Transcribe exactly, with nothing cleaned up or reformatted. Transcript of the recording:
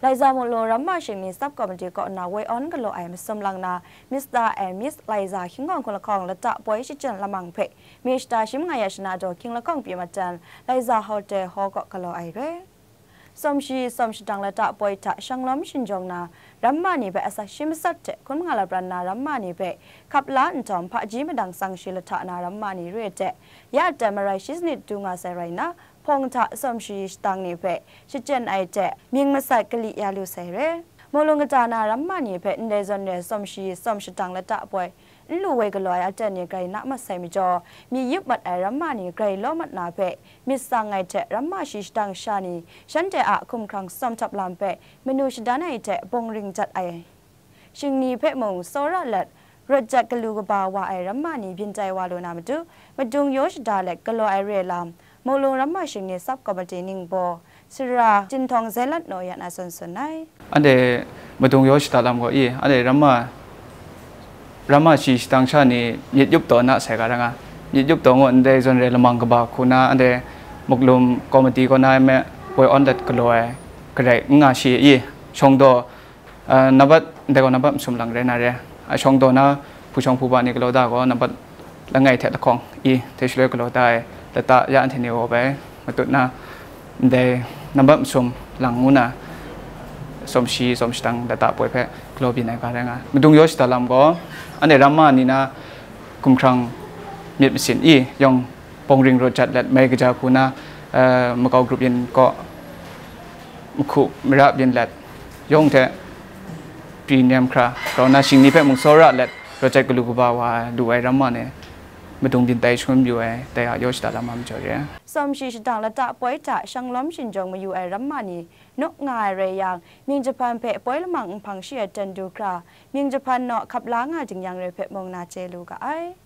Laiza Mulu Ramma Shingni Sub Committee kaw na woi awn galaw ai masum lang na, Mister and Miss Laiza Hkying Awng Hkun Lahkawng lata poi shachyen lamang hpe, May shata shi manga ya shana daw Hkying Lahkawng pyi matan, Laiza Hotel hall kaw galaw ai re. Sawm shi sawm shadang lata poi hta shanglawm shinjawng na, ramma ni hpe asak shi matsat hte hkun manga lapran na ramma ni hpe hkap la nhtawm, hpaji madang tsang shi lahta na ramma ni re hte, ya aten marai shi sanit du nga sai rai nna, hpawng hta sawm shi shadang ni hpe shachyen ai hte mying masat kali ya lu sai re. Mawlung kata na ramma ni hpe ndai zawn re sawm shi sawm shadang lata poi n lu woi galaw ai aten ni grai na mat sai majaw, myit yup mat ai ramma ni grai law mat na hpe myit tsang ai hte ramma shi shadang sha ni shanhte a hkumhkrang tsawm htap lam hpe manu shadan ai hte bawng ring jat ai shingni hpe mung tsawra let, rawt jat galu kaba wa ai ramma ni byin tai wa lu na matu, madung yaw shada let galaw ai re lam, Mawlung Ramma Shingni Sub Committee ningbaw, Sara Jinhtawng Zailat naw ya na tsun tsun ai. Anhte madung yaw shada lam gaw i, anhte ramma, ramma shi shadang sha ni myit yup taw na sai ga ra nga. Myit yup taw ngu ndai zawn re lamang kaba hku na, anhte muklum committee kaw na me woi awn dat galaw ai garai n nga shi i, shawng daw, ah, nambat, ndai gaw nambat masum lang rai na re. A shawng daw na, hpu shawng hpu ba ni galaw da gaw, nambat langai hte lahkawng i hte shaloi galaw da ai lata ya anhte ni gaw bai matut na, ndai nambat masum lang ngu na, sawm shi sawm shadang lata poi hpe galaw byin ai ga rai nga. Madung yaw shada lam gaw, anhte ramma ni na hkumhkrang myit masin i yawng bawng ring rawt jat let mai kaja hku na, eh, makau grup yin kaw mahku mara byin let, yawng hte pri nem hkra, grau na shingni hpe mung tsawra let, rawt jat galu kaba wa lu ai ramma ni madung byin tai shangun yu ai, dai a yaw shada lam a majaw re. Sawm shi shadang lata poi hta shanglawm shinjawng mayu ai ramma ni nawk nga ai rai yang, mying jahpan hpe poi lamang nhpang shi ai ten du hkra, mying jahpan naw hkap la nga ding yang re hpe mung na chye lu ga ai.